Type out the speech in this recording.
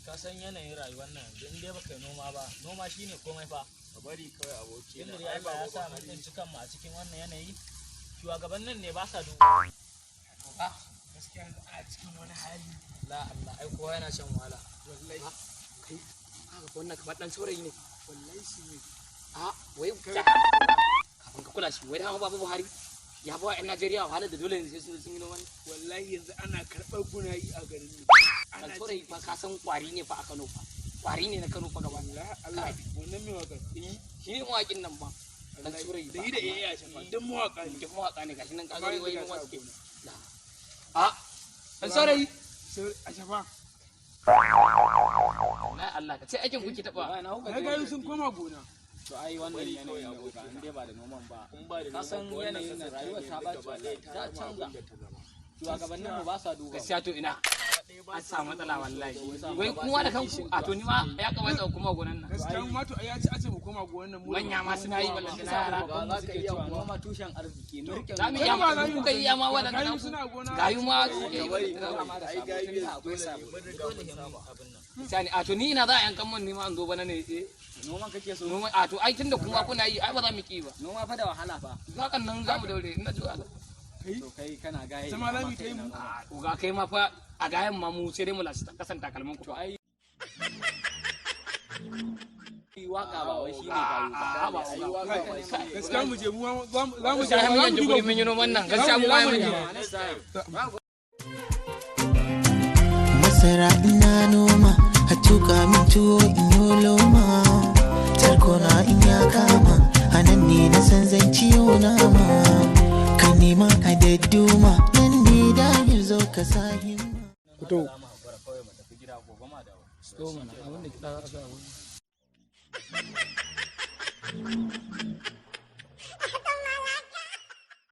Ka san yanayin rayuwar nan yanzu, in dai baka yi noma ba, noma shine komai fa. Ka bari kawai, aboki Tunda na. dai Ai Allah ya baba sa mun Buhari tsinci kanmu a cikin wannan yanayi, shugabannin ne ba sa duba. Ah, Gaskiya yanzu ana cikin wani hali. La Allah, ai kowa yana shan wahala. Wallahi. Kai, haka ko wannan kamar dan saurayi ne. Wallahi shi ne. A wai kafin ka kula shi, wai dama Baba Buhari ya ba wa 'yan Najeriya wahalar da dole ne sai sun yi noma ne. Wallahi yanzu ana karɓar gunayi a garin nan. Dan Ana saurayi fa, ka san kwari ne fa a Kano fa. Kwari ne na Kano fa gaba. Wallahi Allah, wannan mai waƙar. Eh, shi ne mawaƙin nan ba. Dan saurayi. Da yi da iya shafa duk mawaƙa ne. Duk mawaƙa ne, gashi nan ka Amma gani yanzu wai ga noma su a suke. gona. A dan saurayi. Sai a shafa. Wallahi Allah, ka ce aikin kuke taɓa. Na gayu sun koma gona. To ai wannan Bari yanayin kawai, da aboki in dai ba da noman ba. In ba da Ka san noman ba, wannan yanayin kasar rayuwar ta ta yanzu ɓaci gaba ɗaya ta ta zama canza. abin da ta zama. Shugabannin mu ba sa duba. Gaskiya to ina an samu matsala wallahi. Wai kuma da kanku, a to ni ma ya kamata ku koma gonan nan. Gaskiya mu ma to ai ya ci a ce mu koma gonan nan mu. Manya ma suna yi, ballan na yara. Ba za ka iya noma tushen arziki mu rike. Za mu Kai iya ba za mu kuka iya ma wannan Gayu naku. suna gona. Gayu ma suke yi. Ka bari Noma kawai, da ai sabo, gayu tunda yanzu akwai dole ne sabo. mun riga Dole mun ne mu saba. abin nan. Sani, a to ni ina za a yankan mun, ni ma an zo bana ne, eh. Noman kake so? Noma, a to ai tunda kuma kuna yi, ai ba za mu ki ba. Noma fa da wahala fa. Hakan nan za mu daure ina ji wahala. Kai. To kai kana gaye. Zama za mu amma yi kai ta yi na mu. noma. A uga, kai ma fa a gayan ma mu sai dai mu lashi kasan takalmin ku. To ai waka ba wai shine gayu ba. A ba Ai uga. waka ba shi ne. Gaskiya mu je, mu ma za mu je. Gaskiya mun Za mu yanke duba. guri mun yi noman nan, gaskiya mu ma mun yi. Masara ina noma, a tuka min tuwo in yi loma. Tarkona in ya kama, a nan ne na san zan ciyo nama. Ka nema a dadduma, nan ne dahir, zo ka sa himma. Fito. Za mu haƙura kawai mu tafi gida, gobe ma dawo. To mana abin da kiɗa aka yi.